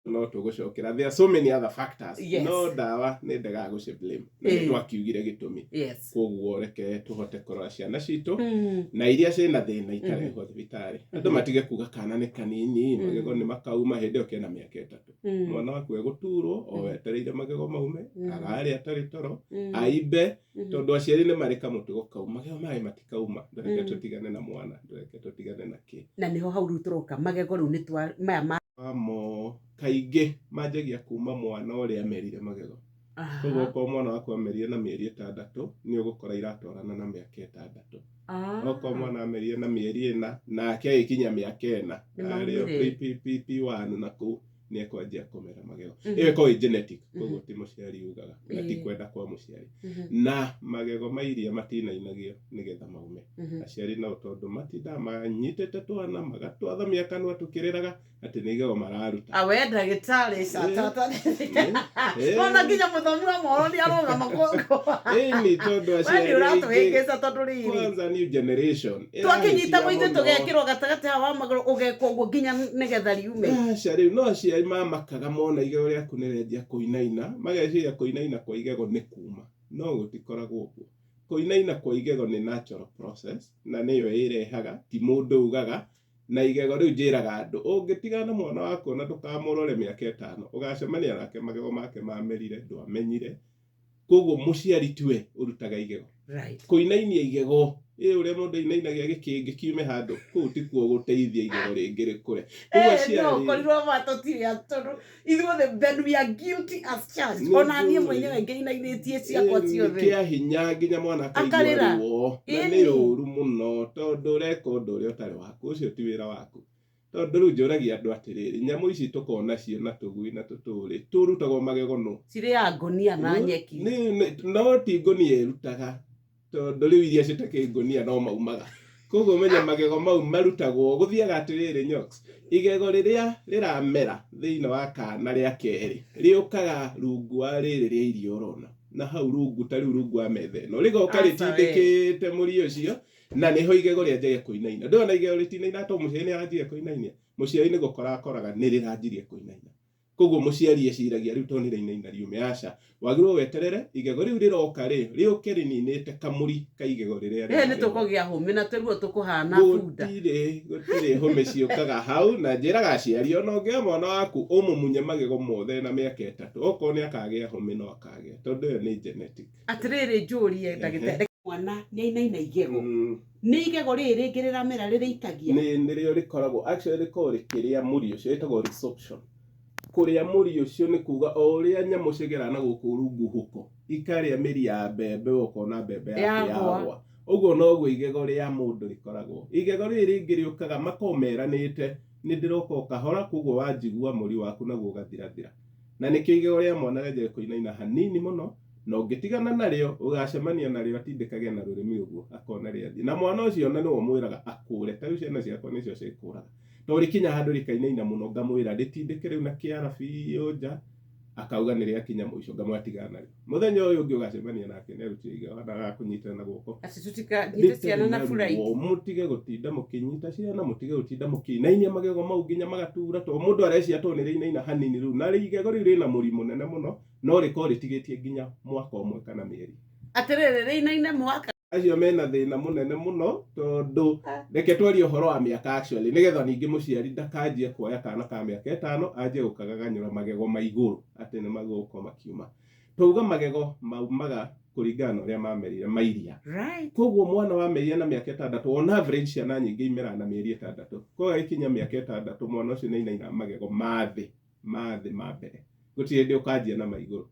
No tũgũcokera, there are so many other factors. No ndawa nĩ ndegaga gũci blame na nĩ twakiugire gĩtũmi. Koguo reke tũhote kũrora ciana citũ na iria ciĩna thĩna ikarehwo thibitarĩ. Andũ matige kuga kana nĩ kanini, magego nĩ makauma hĩndĩ ĩyo kena mĩaka 3. Mwana waku egũturwo o wetereire magego maume, ararĩa atarĩ toro, aimbe, tondũ aciari nĩ marĩ kamũtugo kau, magego maya matikauma, ndũreke tũtigane na mwana, ndũreke tũtigane na kĩ. Na nĩho hau rĩu tũroka magego rĩu nĩ twa maya ma Mo kaingĩ manjagia kuma mwana ũrĩa amerire magego. Koguo okorwo mwana waku amerire na mĩeri 6, nĩ ũgũkora iratwarana na mĩaka 6. Okorwo mwana amerire na mĩeri 4, nake agĩkinya mĩaka 4, Nĩ arĩ o maumire. P1 na kũu nĩ ekwanjia kũmera magego. Ĩyo ĩkoragwo ĩ genetic, koguo ti mũciari ugaga na ti kwenda kwa mũciari. Na magego ma iria matinainagio nĩgetha maume. Aciari nao tondũ matindaga manyitĩte twana magatwathamia kanua tũkĩrĩraga atĩ nĩ igego mararuta. Awe ndagĩtarĩ catata. Ona nginya mũthomi wa mohoro nĩ arũgama Ĩni tondũ We aciari nĩ ũratũhĩngĩca tondũ rĩrĩ kwanza new generation twakĩnyitagwo ĩrahĩtia ithuĩ mũno. tũgekĩrwo gatagatĩ haha wa magũrũ ũgekwo ũguo nginya nĩgetha riume. Aca rĩu no aciari mamakaga mona igego rĩaku nĩ rĩanjia kũinaina, mageciria kũinaina kwa igego nĩ kuma, no gũtikoragwo ũguo. Kũinaina kwa igego nĩ natural process na nĩyo ĩrehaga, ti mũndũ ugaga. Na igego rĩu njĩraga andũ, ũngĩtigana na mwana waku na ndũkamũrore mĩaka 5, ũgacemania nake magego make mamerire, ndwamenyire. Koguo mũciari tiwe ũrutaga igego. Kũinainia igego, ĩ ũrĩa mũndũ ainainagia gĩkĩngĩ kiume handũ, kũu tikuo gũteithia igego rĩngĩ rĩkũre. Koguo No aciari ũkorirwo ma tũtirĩ tondũ ithuothe then we are guilty as charged. Nĩ Ona niĩ njũĩ. mwenyewe ngĩinainĩtie ciakwa Ĩ, nĩ ciothe. kĩa hinya nginya mwana akaigua Akarĩra. ruo na nĩ Ĩni. ũru mũno tondũ ũreka ũndũ ũrĩa ũtarĩ waku, ũcio ti wĩra waku. Tondũ rĩu njũragia andũ atĩrĩrĩ, nyamũ ici tũkoragwo nacio na tũgui na tũtũrĩ, tũrutagwo magego nũ? Cirĩaga ngũnia na nyeki. No ti ngũnia ĩrutaga, tondũ rĩu iria citakĩrĩ ngũnia no maumaga. Koguo ũmenye magego mau marutagwo, gũthiaga atĩrĩrĩ Nyox, igego rĩrĩa rĩramera thĩinĩ wa kana rĩa kerĩ, rĩũkaga rungu wa rĩrĩ rĩa irio ũrona. Na hau rungu, ta rĩu rungu wa metha ĩno, rĩgoka Aca we. rĩtindĩkĩte mũri ũcio, na nĩho igego rĩanjagia kũinaina. Ndũrona igego rĩtinaina tondũ mũciari nĩ aranjirie kũinainia? Mũciari nĩ gũkora akoraga nĩ rĩranjirie kũinaina. Koguo mũciari eciragia rĩu tondũ nĩ rĩrainaina riume. Aca, wagĩrĩirwo weterere igego rĩu rĩroka rĩ, rĩũke rĩninĩte kamũri ka igego rĩrĩa Ĩ nĩ rĩrarĩ ho. tũkũgĩa hũmĩ na tũruo tũkũhana bunda. Gũtirĩ hũmĩ ciũkaga hau, na njĩraga aciari ona ũngĩoya mwana waku ũmũmunye magego mothe na mĩaka 3, okorwo nĩ akagĩa hũmĩ no akagĩa, tondũ ĩyo nĩ genetic. Atĩrĩrĩ njũrie ndagĩtarĩ, mwana nĩ ainaina igego, nĩ igego rĩrĩ rĩngĩ rĩramera rĩrĩikagia? Nĩ nĩrĩo rĩkoragwo, actually rĩkoragwo rĩkĩrĩa mũri ũcio, ĩtagwo resorption. Kũrĩa mũri ũcio nĩ kuga o ũrĩa nyamũ cigeraga na gũkũ rungu huko, ikarĩa mĩri ya mbembe ũkona mbembe yaku Yagwa. yagwa. Ũguo noguo igego rĩa mũndũ rĩkoragwo. Igego rĩrĩ rĩngĩ rĩũkaga makoragwo meranĩte nĩ ndĩroka o kahora, koguo wanjigua mũri waku naguo ũgathirathira. Na nĩkĩo igego rĩa mwana rĩanjagia kũinaina hanini mũno, na ũngĩtigana narĩo ũgacemania narĩo atindĩkage na rũrĩmĩ ũguo akona rĩathiĩ. Na mwana ũcio ona nĩwe ũmwĩraga akũre, ta rĩu ciana ciakwa nĩcio cikũraga. To rĩkinya handũ rĩkainaina mũno ngamwĩra rĩtindĩke rĩu na kĩara biũ nja, akauga nĩ rĩakinya mũico, ngamwĩra tigana narĩo. Mũthenya ũyũ ũngĩ ũgacemania nake nĩ arutire igego agakũnyitĩra na guoko. Atĩ tũtikanyite ciana na Rĩtarĩ na flight. ruo, mũtige gũtinda mũkĩnyita ciana, mũtige gũtinda mũkĩinainia magego mau nginya magatura, tondũ mũndũ arecia tondũ nĩ rĩinaina hanini rĩu, na igego rĩu rĩna mũri mũnene mũno, no rĩkorwo rĩtigĩtie nginya mwaka ũmwe kana mĩeri. Atĩrĩrĩ, rĩinaine mwaka. Acio mena thĩna mũnene mũno, tondũ reke twarie ũhoro wa mĩaka actually, nĩgetha ningĩ mũciari ndakanjie kuoya kana ka mĩaka 5 anjie gũkagaganyũra magego ma igũrũ atĩ nĩ magũkorwo makiuma. Twauga magego maumaga kũringana na ũrĩa mamerire ma iria. Koguo mwana wamerire na mĩaka 6, on average ciana nyingĩ imeraga na mĩeri 6. Koguo agĩkinya mĩaka 6 mwana ũcio nĩ ainaina magego ma thĩ, ma thĩ ma mbere. Gũtirĩ hĩndĩ ũkanjia na ma igũrũ.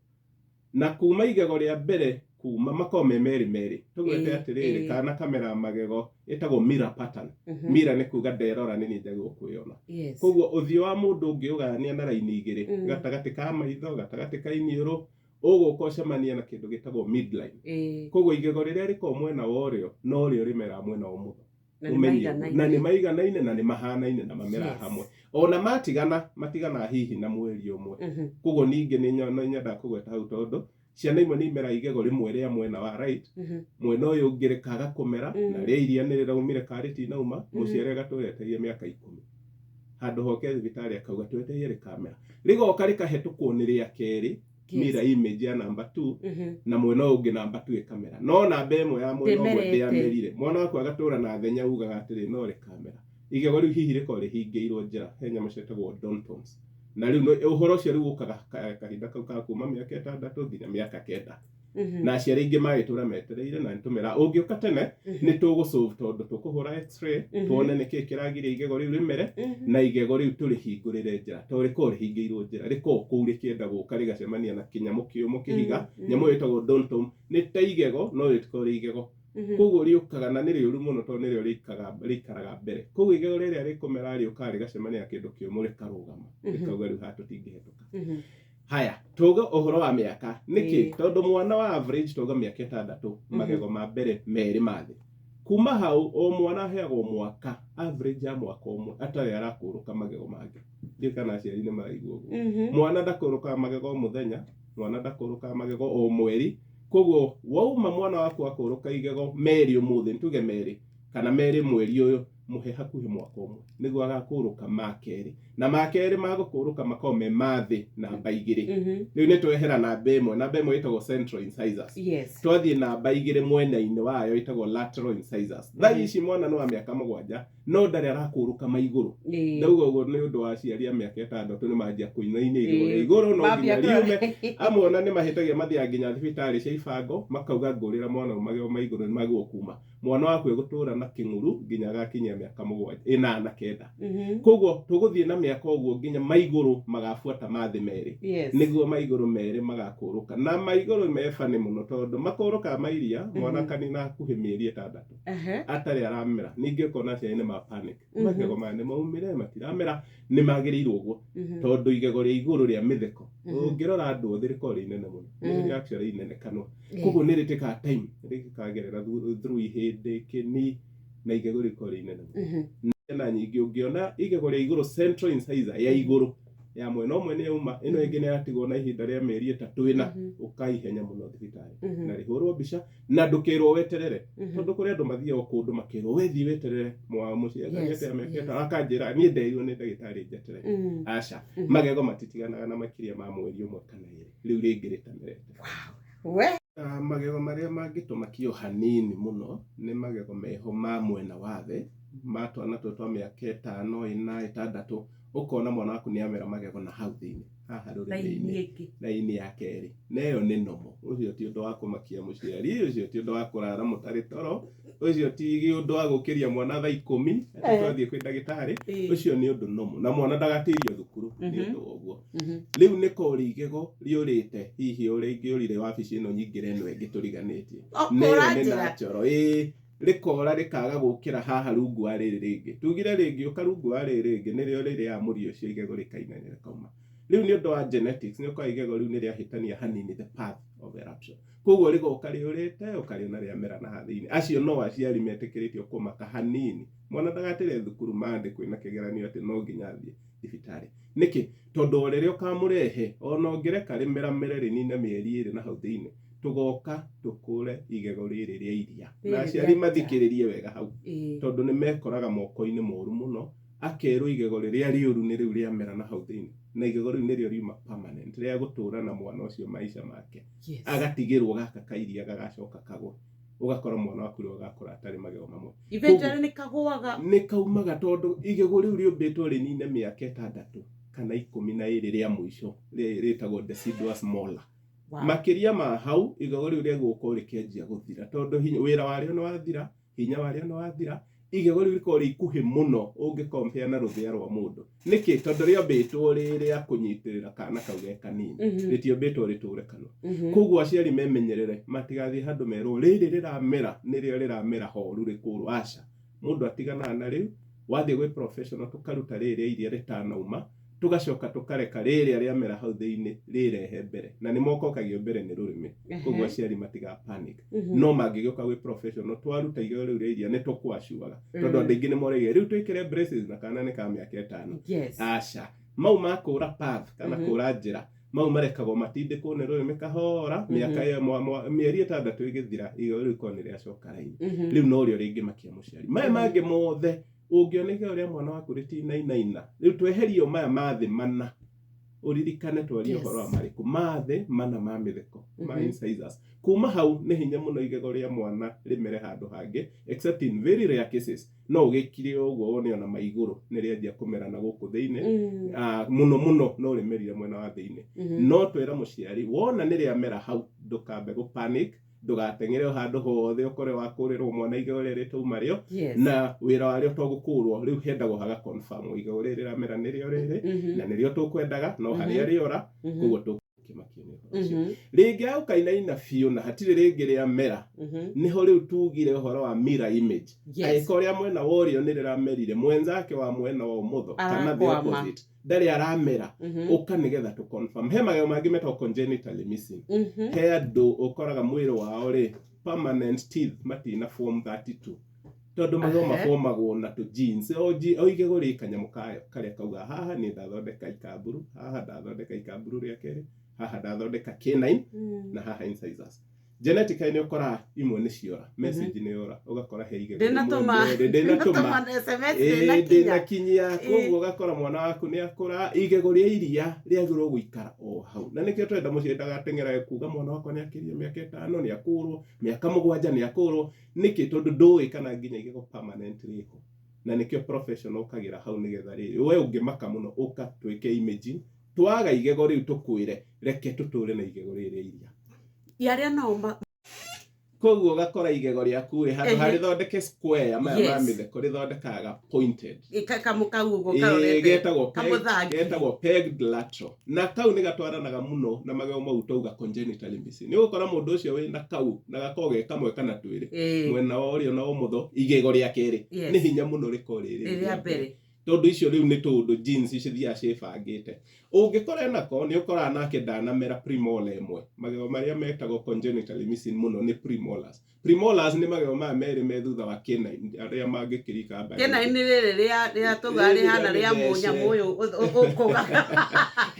Na kuma igego rĩa mbere kuma makoragwo me merĩ merĩ. Tũgwete atĩrĩrĩ, kana kamera magego ĩtagwo mirror pattern. Mirror nĩ kuga nderora nĩ niĩ njagĩrĩirwo kwĩyona. Koguo ũthiũ wa mũndũ ũngĩũgayania na raini igĩrĩ, gatagatĩ ka maitho, gatagatĩ ka iniũrũ, ũgũka ũcemanie na kĩndũ gĩtagwo midline. Koguo igego rĩrĩa rĩkoragwo mwena wa ũrĩo, norĩo rĩmeraga mwena wa ũmotho. Na nĩ Ũmenye ũguo. maiganaine. Na nĩ maiganaine na nĩ mahanaine na mameraga hamwe. Ona matigana, matiganaga hihi na mweri ũmwe. Koguo ningĩ nĩ nyendaga kũgweta hau tondũ ciana imwe nĩ imeraga igego rĩmwe rĩa mwena wa right, mwena ũyũ ũngĩ rĩkaga kũmera, na rĩa iria nĩ rĩraumire kana rĩtinauma, mũciari agatũra etereire mĩaka 10. Handũ hoke thibitarĩ akauga twetereire rĩkamera, rĩgoka rĩkahetũkwo nĩ rĩa kerĩ, mirror image ya number 2, na mwena ũyũ ũngĩ namba 2 ĩkamera, no namba ĩmwe ya mwena ũmwe Ndĩmerete. ndĩamerire. Mwana waku agatũra na thenya ugaga atĩrĩ, no rĩkamera. Igego rĩu hihi rĩkorwo rĩhingĩirwo njĩra, he nyamũ ciĩtagwo odontomes, na rĩu ũhoro ũcio rĩu ũkaga kahinda kau ka kuma mĩaka 6 nginya mĩaka 9. Na aciari aingĩ magĩtũra metereire, na nĩtũmera ũngĩũka tene nĩ tũgũsolve, tondũ tũkũhũra x-ray, tuone nĩkĩ kĩragiria igego rĩu rĩmere, na igego rĩu tũrĩhingũrĩre njĩra, tondũ rĩkoragwo rĩhingĩirwo njĩra, rĩkoragwo kũu rĩkĩenda gũka rĩgacemania na kĩnyamũ kĩũmũ kĩhiga. Nyamũ ĩyo ĩtagwo odontome, nĩ ta igego no rĩtikoragwo rĩ igego. Koguo rĩũkaga na nĩ rĩũru mũno, tondũ nĩrĩo rĩikaraga mbere. Koguo igego rĩrĩa rĩkũmera rĩũkaga rĩgacemania na kĩndũ kĩũmũ, rĩkarũgama, rĩkauga rĩu haha tũtingĩhetũka. Haya, tuge ũhoro wa mĩaka nĩkĩ? Tondũ mwana wa average, tuge mĩaka 6, magego ma mbere merĩ ma thĩ. Kuma hau o mwana aheagwo mwaka, average ya mwaka ũmwe atarĩ arakũrũka magego mangĩ. Ndiũĩ kana aciari nĩ maraigua ũguo. Mwana ndakũrũkaga magego o mũthenya, mwana ndakũrũkaga magego o mweri. Koguo wauma mwana waku akũrũka igego merĩ ũmũthĩ, nĩtuge merĩ kana merĩ mweri ũyũ, mũhe hakuhĩ mwaka ũmwe nĩguo agakũrũka ma kerĩ, na ma kerĩ magũkũrũka makoragwo me ma thĩ namba 2. Rĩu nĩ twehera namba 1. Namba 1 ĩtagwo central incisors. Twathiĩ namba 2 mwena-inĩ wayo, ĩtagwo lateral incisors. Thaa ici mwana nĩ wa mĩaka 7, no ndarĩ arakũrũka ma igũrũ. Ndauga ũguo nĩ ũndũ wa aciari a mĩaka 6 nĩ manjia kũinainia igũrũ rĩa igũrũ, no nginya riume. Amwe ona nĩ mahĩtagia, mathiaga nginya thibitarĩ cia ibango, makauga ngũrĩra mwana ũyũ magego ma igũrũ nĩ magĩrĩirwo kuma. Mwana waku egũtũra na kĩng'uru nginya agakinyia mĩaka 7, 8, 9. Koguo tũgũthiĩ na mĩaka ũguo nginya maigũrũ magabuata ma thĩ merĩ. Nĩguo maigũrũ merĩ magakũrũka, na maigũrũ me bani mũno, tondũ makũrũkaga mairia mwana kanina hakuhĩ mĩeri 6 atarĩ aramera. Ningĩ ũkona aciari nĩ ma panic, magego maya nĩ maumire, matiramera. Nĩ magĩrĩirwo ũguo, tondũ igego rĩa igũrũ rĩa mĩtheko, ũngĩrora andũ othe, rĩkoragwo rĩ inene mũno. Nĩ actually inene kanua. Koguo nĩ rĩtĩkaga time rĩkagerera through ihĩndĩ, kĩni, na igego rĩkoragwo rĩ inene mũno. Na nyingĩ ũngĩona igego rĩa igũrũ, central incisor ya igũrũ ya mwena ũmwe nĩ yauma, ĩno ĩngĩ nĩ yatigwo na ihinda rĩa mĩeri 3 ĩna, ũkaihenya mũno thibitarĩ na rĩhũrwo mbica, na ndũkerwo weterere, tondũ kũrĩ andũ mathiaga kũndũ makerwo wethiĩ weterere mwa mũciari atĩa mĩaka 5, akanjĩra niĩ nderirwo nĩ ndagĩtarĩ njeterere. Aca, magego matitiganaga na makĩria ma mweri 1 kana 2 rĩu rĩngĩ rĩtamerete. We. Ah, magego marĩa mangĩtũmakio hanini mũno nĩ magego meho ma mwena wa thĩ, ma twana tũtũ twa mĩaka 5, 4, 6. Ũkona mwana waku nĩ amera magego na hau thĩinĩ haha Raini rũrĩmĩ-inĩ, ĩngĩ. Raini ya kerĩ, na ĩyo nĩ nomo. Ũcio ti ũndũ wa kũmakia mũciari, ũcio ti ũndũ wa kũrara mũtarĩ toro, ũcio ti ũndũ wa gũkĩria mwana thaa 10 atĩ twathiĩ kwĩ ndagĩtarĩ. Ũcio nĩ ũndũ nomo, na mwana ndagatirio thukuru nĩ ũndũ wa ũguo. Rĩu nĩ kũrĩ igego rĩũrĩte, hihi ũrĩa ingĩũrire wabici ĩno nyingĩre ĩno ĩngĩ tũriganĩtie. O, Na ĩyo kũra nĩ njĩra. natural, ĩĩ, rĩkora rĩkaga gũkĩra haha rungu wa rĩrĩ rĩngĩ. Tugire rĩngĩũka rungu wa rĩrĩ rĩngĩ, nĩrĩo rĩrĩa mũri ũcio igego rĩkainania rĩkauma. Rĩu nĩ ũndũ wa genetics, nĩ ũkora igego rĩu nĩ rĩahĩtania hanini the path of eruption, koguo rĩgoka rĩũrĩte, ũkarĩona rĩamera na haha thĩinĩ. Acio no aciari metĩkĩrĩtio kũmaka hanini, mwana ndagatĩre thukuru mande kwĩna kĩgeranio atĩ no nginya athiĩ thibitarĩ. Nĩkĩ? Tondũ o rĩrĩa ũkamũrehe, ona ũngĩreka rĩmeramere rĩnine mĩeri 2 na hau thĩinĩ, tũgoka tũkũre igego rĩrĩ rĩa iria. Na Rĩrĩ aciari rĩa mathikĩrĩrie wega hau, tondũ nĩ mekoraga moko-inĩ moru mũno, akerwo igego rĩrĩa rĩũru nĩ rĩu rĩamera na hau thĩinĩ, na igego rĩu nĩrĩo riuma permanent rĩa gũtũra na mwana ũcio maica make. Agatigĩrwo gaka kairia gagacoka kagwe, ũgakora mwana waku rĩu agakũra atarĩ magego mamwe. Eventually nĩ kagũaga. Nĩ kaumaga, tondũ igego rĩu rĩũmbĩtwo rĩnine mĩaka 6 kana 12 rĩa mũico, rĩtagwo deciduous molar. Makĩria ma hau, igego rĩu rĩegũkorwo rĩkĩanjia gũthira, tondũ wĩra warĩo nĩ wathira, hinya warĩo nĩ wathira. Igego rĩu rĩkoragwo rĩ ikuhĩ mũno ũngĩkompea na rũthĩa rwa mũndũ. Nĩkĩ? Tondũ rĩombĩtwo rĩ rĩa kũnyitĩrĩra kana kau ge kanini, rĩtiombĩtwo rĩtũre kanua. Koguo aciari memenyerere, matigathiĩ handũ merwo rĩrĩ rĩramera nĩrĩo rĩramera horu rĩkũrwo. Aca, mũndũ atiganaga na rĩu, wathiĩ gwĩ professional, tũkaruta rĩrĩa iria rĩtanauma, tũgacoka tũkareka rĩrĩa rĩamera hau thĩinĩ rĩrehe mbere, na nĩ mokokagio mbere nĩ rũrĩmĩ. Koguo aciari matiga panic, no mangĩgĩũka gwĩ professional, twaruta igego rĩu rĩa iria, nĩ tũkwacuaga, tondũ andũ aingĩ nĩ moragia rĩu twĩkĩre braces na kana nĩ ka mĩaka 5. Aca, mau makũra path kana kũra njĩra, mau marekagwo matindĩkwo nĩ rũrĩmĩ kahora. Mĩaka ĩyo mĩeri 6 ĩgĩthira, igego rĩu korwo nĩ rĩacoka raini. Rĩu norĩo rĩngĩmakia mũciari. Maya mangĩ mothe Ũngĩona igego rĩa mwana waku rĩtinainaina, rĩu tweherio maya ma thĩ mana, ũririkane twaria ũhoro wa marĩkũ ma thĩ mana ma mĩtheko ma incisors. Kuma hau nĩ hinya mũno igego rĩa mwana rĩmere handũ hangĩ, except in very rare cases. No ũgĩkire ũguo wone ona ma igũrũ nĩ rĩanjia kũmera na gũkũ thĩinĩ. Mũno mũno no rĩmerire mwena wa thĩinĩ. No twĩra mũciari wona nĩ rĩamera hau, ndũkambe gũ panic, ndũgateng'ere o handũ hothe ũkore wakũrĩrwo mwana igego rĩrĩ tauma rĩo. Na wĩra warĩo to gũkũrwo, rĩu hendagwo haga confirm igego rĩrĩ rĩramera nĩrĩo rĩrĩ, na nĩrĩo tũkwendaga, no harĩa rĩora, koguo tũkĩmakio nĩ ũhoro ũcio. Rĩngĩ agũkainaina biũ na hatirĩ rĩngĩ rĩamera, nĩho rĩu tugire ũhoro wa mirror image. Angĩkorwo rĩa mwena wa ũrĩo nĩ rĩramerire, mwenzake wa mwena wa ũmotho kana the opposite ndarĩ aramera, ũka nĩgetha tũ confirm. He magego mangĩ metagwo congenitally missing. He andũ ũkoraga mwĩrĩ wao rĩ, permanent teeth matina form 32, tondũ magego mabomagwo na tũ genes. O igego rĩ kanyamũ kayo karĩa kauga haha nĩ ndathondeka ikamburu, haha ndathondeka ikamburu rĩa kerĩ, haha ndathondeka canine, na haha incisors. Genetically nĩ ũkoraga imwe nĩ ciora, message nĩ yora, ũgakora he igego ndĩnatũma SMS ndĩnakinyia. Koguo ũgakora mwana waku nĩ akũra, igego rĩa iria rĩagĩrĩirwo gũikara o hau, na nĩkĩo twenda mũciari ndagateng'erage kuga mwana wakwa nĩ akĩria mĩaka 5 nĩ akũrwo, mĩaka 7 nĩ akũrwo. Nĩkĩ? Tondũ ndũĩ kana nginya igego permanent rĩho, na nĩkĩo professional ũkagĩra hau, nĩgetha rĩrĩ we ũngĩmaka mũno ũka twĩke imaging, twaga igego rĩu tũkwĩre reke tũtũre na igego rĩrĩ rĩa iria. Arĩa nao Koguo ũgakora igego rĩaku rĩ handũ harĩthondeke square maya ma mĩtheko, rĩthondekaga pointed. Kamũ kau ũguo karorete getagwo kamũthangi. Getagwo pegged lateral, na kau nĩ gatwaranaga mũno na magego mau twauga congenitally missing. Nĩ ũgũkora mũndũ ũcio wĩna kau na gakorwo ge kamwe kana twĩrĩ mwena wa ũrĩo na ũmotho, igego rĩa kerĩ nĩ hinya mũno rĩkorwo rĩrĩ rĩrĩa mbere, tondũ icio rĩu nĩ tũndũ genes cithiaga ciĩbangĩte. Ũngĩkora enako, nĩ ũkoraga nake ndanamera premolar ĩmwe. Magego marĩa metagwo congenitally missing mũno nĩ premolars. Premolars nĩ magego maya merĩ me thutha wa canine, arĩa mangĩkĩrika. Canine nĩ rĩrĩ rĩa tũga rĩhana rĩa mũnyamũ ũyũ ũkũgaga.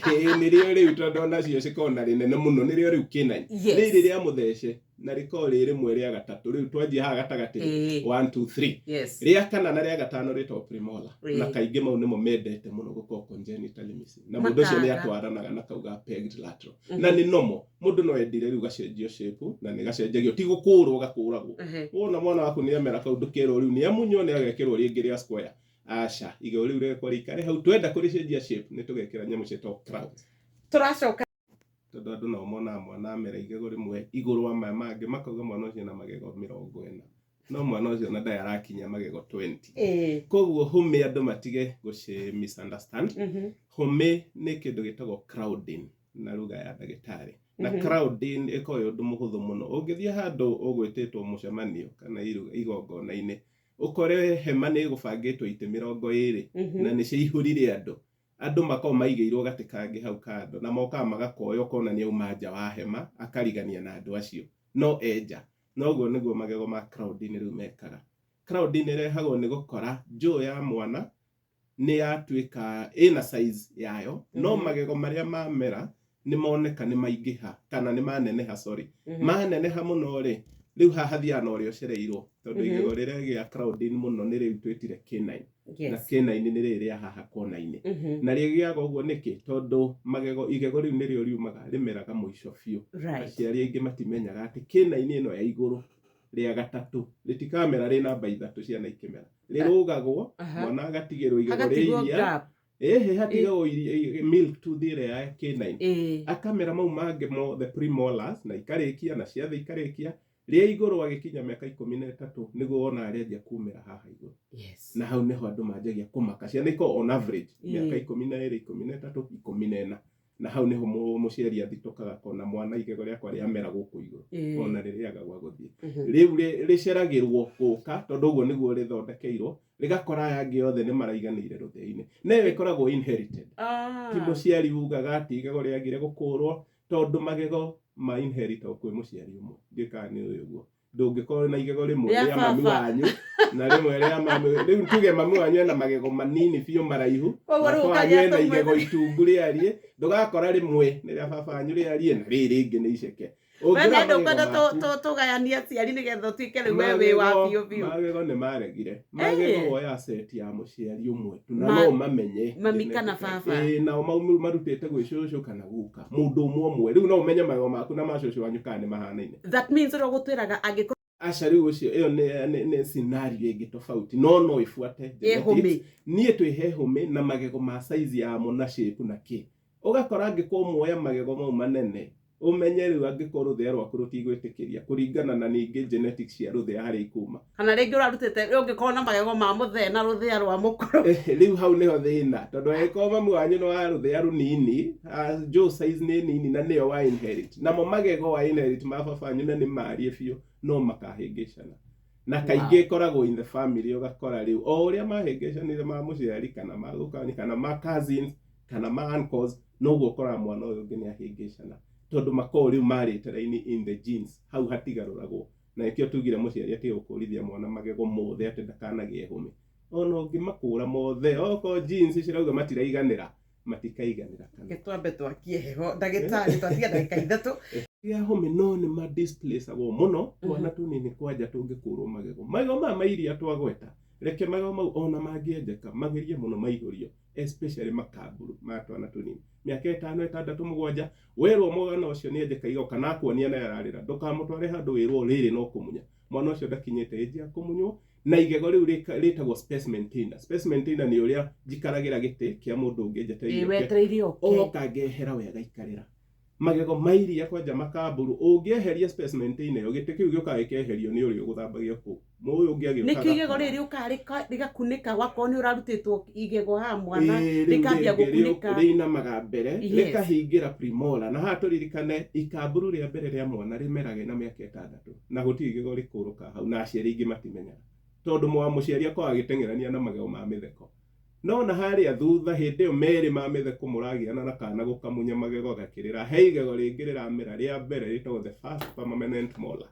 Ĩĩ, nĩrĩo rĩu, tondũ onacio cikoragwo na rĩnene mũno, nĩrĩo rĩu canine. Rĩrĩ rĩa mũthece na rĩkoragwo rĩ rĩmwe rĩa gatatũ. Rĩu twanjia haha gatagatĩ, 1 2 3, rĩa kana na rĩa gatano rĩtagwo premolar. Na kaingĩ mau nĩmo mendete mũno gũkorwo congenitally missing, na mũndũ ũcio nĩ atwaranaga na kau ga pegged lateral, na nĩ normal. Mũndũ no endire rĩu gacenjio shape, na nĩ gacenjagio, ti gũkũrwo gakũragwo. Wona mwana waku nĩ amera kau, ndũkerwo rĩu nĩ amunywo nĩ agekĩrwo rĩngĩ rĩa square. Aca, igego rĩu rĩrekwo rĩikare hau. Twenda kũrĩcenjia shape nĩ tũgekĩra nyamũ ciĩtagwo crowns. Tũracoka. Tondũ andũ nao monaga mwana amera igego rĩmwe igũrũ wa maya mangĩ, makauga mwana ũcio na magego 40, no mwana ũcio na ndarĩ arakinyia magego 20. Koguo hũmĩ andũ matige gũci misunderstand. Hũmĩ nĩ kĩndũ gĩtagwo crowding na lugha ya ndagĩtarĩ, na crowding ĩkoragwo ĩ ũndũ mũhũthũ mũno. Ũngĩthiĩ handũ ũgwĩtĩtwo mũcemanio kana igongona-inĩ, ũkore hema nĩ ĩgũbangĩtwo itĩ 20 na nĩ ciaihũrire andũ, andũ makoragwo maigĩirwo gatĩ kangĩ hau kando, na mokaga magakoya, ũkona nĩ auma nja wa hema akarigania na andũ acio no enja. Noguo nĩguo magego ma crowding rĩu mekaga. Crowding ĩrehagwo nĩ gũkora jaw ya mwana nĩ yatuĩka ĩna size yayo, no magego marĩa mamera nĩ moneka nĩ maingĩha kana nĩ maneneha, sorry, maneneha mũno rĩ, rĩu haha hathiaga na ũrĩa ũcereirwo, tondũ igego rĩrĩa gĩa crowding mũno nĩ rĩu twĩtire canine, na canine nĩ rĩrĩ rĩa haha kona-inĩ. Na rĩgĩaga ũguo nĩkĩ? Tondũ magego, igego rĩu nĩrĩo riumaga, rĩmeraga mũico biũ. Aciari aingĩ matimenyaga atĩ canine ĩno ya igũrũ rĩa gatatũ rĩtikamera rĩ namba ithatũ ciana ikĩmera, rĩrũgagwo, mwana agatigĩrwo igego rĩa hagatigwo iria gap. Ĩhĩ, hatigagwo milk tooth ĩrĩa ya canine, akamera mau mangĩ mothe premolars na ikarĩkia na ciathe ikarĩkia rĩa igũrũ. Agĩkinya mĩaka 13 nĩguo wonaga rĩanjia kumĩra haha igũrũ. Na hau nĩho andũ manjagia kũmaka. Ciana ikoragwo on average mĩaka 12, 13, 14, na hau nĩho mũciari athitũkaga akona mwana igego rĩakwa rĩamera gũkũ igũrũ, ona rĩrĩaga gwa gũthiĩ. Rĩu rĩceragĩrwo gũka, tondũ ũguo nĩguo rĩthondekeirwo, rĩgakora aya angĩ othe nĩ maraiganĩire rũthĩa-inĩ. Na ĩyo ĩkoragwo inherited, ti mũciari ugaga atĩ igego rĩagire gũkũrwo, tondũ magego ma inheritagwo kwĩ mũciari ũmwe. Ndiũĩ kana nĩ ũĩ ũguo. Ndũngĩkorwo na igego rĩmwe rĩa rĩa mami baba wanyu na rĩmwe rĩa mami. Rĩu tuge mami wanyu ena magego manini biũ maraihu, Koguo rĩu baba wanyu ũkagĩa ena tũmwe. igego itungu rĩariĩ, ndũgakora rĩmwe nĩ rĩa baba wanyu rĩariĩ na rĩrĩ rĩngĩ nĩ iceke. We nĩ ndũkwenda tũgayanie aciari nĩgetha ũtuĩke rĩu we wĩ wa biũ biũ. Magego nĩ maregire. Magego woya set ya mũciari ũmwe tu na no mamenye. Mami kana baba. Ĩĩ, nao marutĩte gwĩ cũcũ kana guka. Mũndũ ũmwe ũmwe. Rĩu no ũmenye magego maku na ma cũcũ wanyu kana nĩ mahanaine. That means ũrĩa ũgũtwĩraga angĩkorwo Aca rĩu ũcio ĩyo nĩ scenario ĩngĩ tofauti no no ĩbuate genetics. Niĩ twĩhe hũmĩ na magego ma size yamo na shape na kĩ. Ũgakora angĩkorwo muoya magego mau manene ũmenye rĩu angĩkorwo rũthĩa rwaku rũtigwĩtĩkĩria kũringana na ningĩ genetics cia rũthĩa harĩa ikuma. Kana rĩngĩ ũrarutĩte ũngĩkorwo na magego ma mũthee na rũthĩa rwa mũkũrũ. Rĩu hau nĩho thĩna tondũ angĩkorwo mamu wanyu nĩ wa rũthĩa rũnini, jaw size nĩ nini na nĩyo wa inherit. Namo magego wa inherit ma baba wanyu na nĩ mariĩ biũ no makahĩngĩcana. Na kaingĩ ĩkoragwo in the family ũgakora rĩu o ũrĩa mahĩngĩcanire ma mũciari kana ma guka kana ma cousins kana ma uncles noguo ũkoraga mwana ũyũ ũngĩ nĩ ahĩngĩcana tondũ makoragwo rĩu marĩte raini in the genes hau hatigarũragwo. Na nĩkĩo tugire mũciari atige gũkũrithia mwana magego mothe atĩ ndakanagĩe hũmĩ. Ona ũngĩmakũra mothe okorwo genes cirauga matiraiganĩra matikaiganĩra kana. Reke twambe twakie heho ndagĩtarĩ twatiga ndagĩka ithatũ. Ya hũmĩ no nĩ ma displaceagwo mũno twana tũnini kwanja tũngĩkũrwo magego. Magego maya ma iria twagweta reke magego mau ona mangĩenjeka magerie mũno maihũrio especially makamburu ma twana tũnini. Mĩaka 5, 6, 7 werwo mwana ũcio nĩ enjeka igego kana akuonia na ararĩra ndũkamũtware handũ wĩrwo rĩrĩ no kũmunya. Mwana ũcio ndakinyĩte age ya kũmunywo na igego rĩu rĩtagwo space maintainer. Space maintainer nĩ ũrĩa njikaragĩra gĩtĩ kĩa mũndũ ũngĩ njetereire wetereire oke. Oka ngehera we agaikarĩra. Magego ma iria kwanja makamburu ũngĩeheria space maintainer ĩyo gĩtĩ kĩu gĩũkaga gĩkeherio nĩ ũrĩa ũgũthambagia kũu. Mũyũ ũngĩ agĩũka. Nĩkĩo igego rĩrĩ rĩũkaga rĩgakunĩka wakorwo nĩ ũrarutĩtwo igego haha mwana rĩkambia gũkunĩka. Rĩinamaga mbere rĩkahingĩra premolar na haha tũririkane ikamburu rĩa mbere rĩa mwana rĩmerage na mĩaka 6 na gũtirĩ igego rĩkũrũka hau na aciari aingĩ matimenyaga tondũ mũciari akoragwo agĩteng'erania na magego ma mĩtheko. No na harĩa thutha hĩndĩ ĩyo merĩ ma mĩtheko mũragiana na kana gũkamunya magego gakĩrĩra he igego rĩngĩ rĩramera rĩa mbere rĩtagwo the first permanent molar.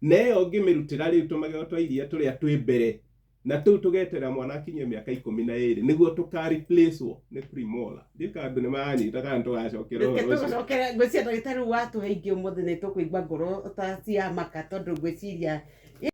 Na ĩyo ũngĩmĩrutĩra rĩu tũmagego twa iria tũrĩa twĩ mbere na tũu tũgeterera mwana akinye mĩaka 12 nĩguo tũka replacewo nĩ premolar. Ndiũĩ kana andũ nĩ maranyita kana tũgacokera ũhoro ũcio. Tũgũcokera ngwĩciria ndagĩtarĩ rĩu watũhe ingĩ ũmũthĩ nĩ tũkũigua ngoro ta ciamaka tondũ ngwĩciria